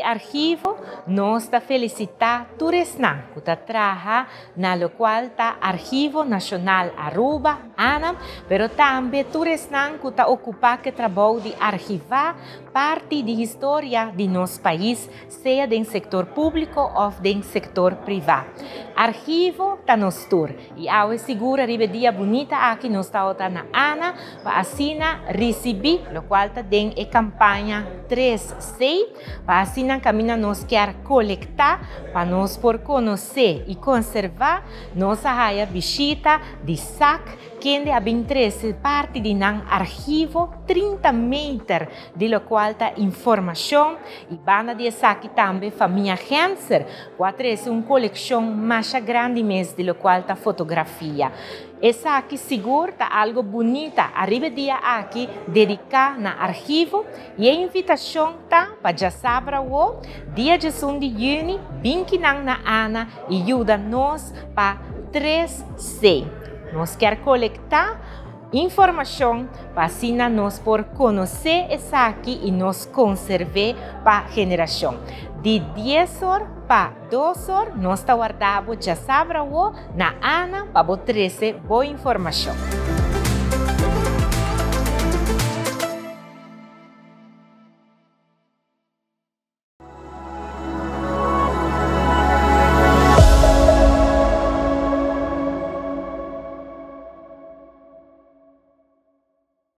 Archivo, nos ta felicita tur esnan cu ta traha na locual ta Archivo Nacional Aruba, ANA, pero tambe tur esnan cu ta ocupa cu e trabou di archiva parti di historia di nos pais, sea den sector publico of den sector priva. Archivo ta nos tur y awe sigur riba e dia bunita aki nos ta na ANA pa asina ricibi locual ta den e campaña 3C, pa asina caminda nos kier colecta pa nos por conoce y conserva. Nos a haya bishita di SAC, kende a bin trece parti di nan archivo, 30 meter di locual ta informacion, y banda di esaki tambe famia Genser, cu a trece un coleccion mas grandi mes di locual ta fotografia. Esaki sigur ta algo bunita ariba e dia aki dedica na archivo, y e invitacion ta pa diasabra o dia 11 di juni bin akinan na ANA y yuda nos pa 3C. Nos kier colecta informacion pa asina nos por conoce esaki y nos conserva pa generacion. Di 10 or pa 2 or, nos ta warda bo diasabra na ANA pa bo trece bo informacion.